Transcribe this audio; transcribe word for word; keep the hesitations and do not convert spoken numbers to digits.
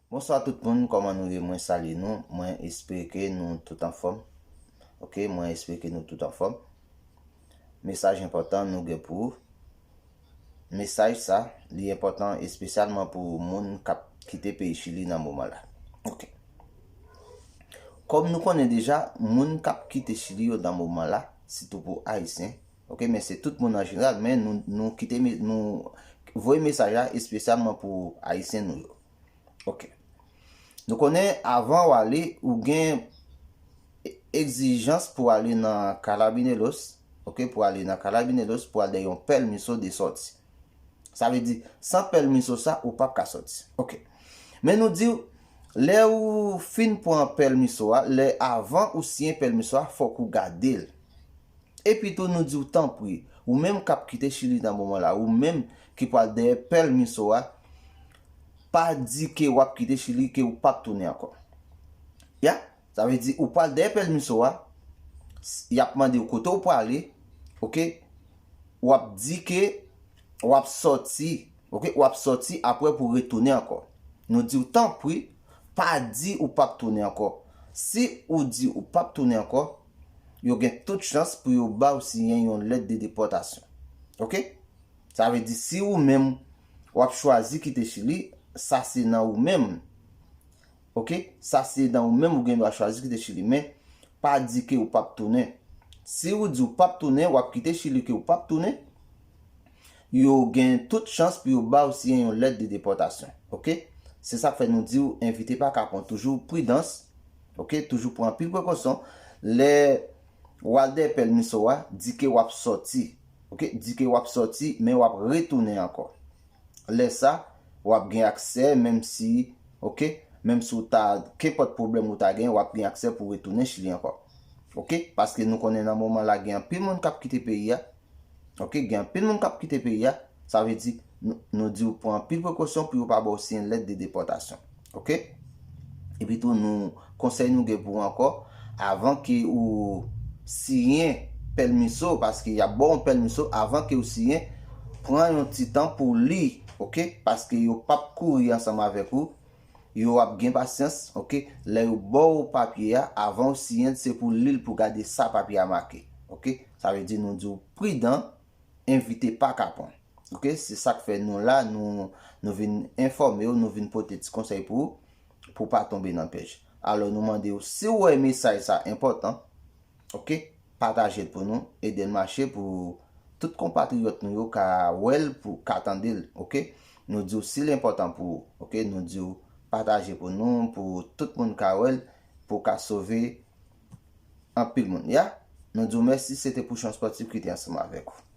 Bonswa tout moun, kòman nou ye? Mwen salye nou, mwen espere ke nou tout anfòm. Ok, mwen espere ke nou tout anfòm. Mesaj enpòtan nou gen pou ou. Mesaj sa, li enpòtan espesyalman pou moun k ap kite peyi Chili nan moman la. Ok. Kòm nou konnen deja, moun k ap kite Chili yo nan moman la, sitou pou Ayisyen, ok, men se tout moun an jeneral, men nou, nou kite, nou voye mesaj la espesyalman pou Ayisyen nou yo. Ok. Nou konnen avan w ale, ou gen egzijans pou ale nan Carabineros, ok, pou ale nan Carabineros, pou al dèyè yon pèmiso de sòti. Sa vle di, san pèmiso sa, ou p ap ka sòti. Ok. Men nou di w, lè ou fin pran pèmiso a, lè avan ou siyen pèmiso a, fòk ou gade l. Epi tou, nou di w tanpri, ou menm k ap kite Chili nan moman la, ou menm ki pral dèyè pèmiso a, pa di ke w ap kite Chili, ke ou p ap tounen ankò. Ya, sa vle di ou pral dèyè pèmiso a, y ap mande w kote w prale, ok? W ap di ke w ap sòti, ok? W ap sòti apre pou retounen ankò. Nou di w tanpri, pa di ou p ap tounen ankò. Si ou di ou p ap tounen ankò, yo gen tout chans pou yo ba w siyen yon lèt de depòtasyon. Ok? Sa vle di si ou menm w ap chwazi kite Chili, sa se nan ou menm. Ok? Sa se nan ou menm ou gen dwa chwazi kite Chili. Men, pa di ke ou p ap tounen. Si ou di ou p ap tounen, w ap kite Chili ke ou p ap tounen, yo gen tout chans pou yo ba w siyen yon lèt de depòtasyon. Ok? Se sa k fè nou di w envite pa kapon. Toujou pridans. Ok? Toujou pran anpil prekosyon. Lè w al dèyè pèmiso a, di ke w ap sòti. Ok? Di ke w ap sòti, men w ap retounen ankò. Lè sa, w ap gen aksè, menm si, ok, menm si w ta, kenpòt pwoblèm ou ta gen, w ap gen aksè pou retounen Chili ankò. Ok? Paske nou konnen nan moman la, gen anpil moun k ap kite peyi a. Ok? Gen anpil moun k ap kite peyi a. Sa vle di, nou, nou di w pran anpil prekosyon pou yo pa ba w siyen lèt de depòtasyon. Ok? Epi tou, nou, konsèy nou gen pou ou ankò, avan ke ou siyen pèmiso, paske y ap ba w yon pèmiso, avan ke ou siyen, pran yon ti tan pou w li, ok? Paske yo p ap kouri ansanm avèk ou, yo ap gen pasyans, ok? Lè yo ba w papye a, avan ou siyen, se pou w li l pou w gade sa papye a make, ok? Sa vle di nou di w pridan, envite pa kapon. Ok, se sa k fè nou la, nou, nou vin enfòme w, nou vin pote ti konsèy pou ou, pou w pa tonbe nan pyèj. Alò, nou mande w, si w wè mesaj sa enpòtan, ok, pataje l pou nou, ede l mache pou tout konpatriyòt nou yo ka wè l, pou ka tande l, ok? Nou di w si l enpòtan pou ou, ok? Nou di w pataje pou nou, pou tout moun ka wè l, pou w ka sove anpil moun, ya. Nou di w mèsi, se te Pouchon Spòtif ki te ansanm avèk ou.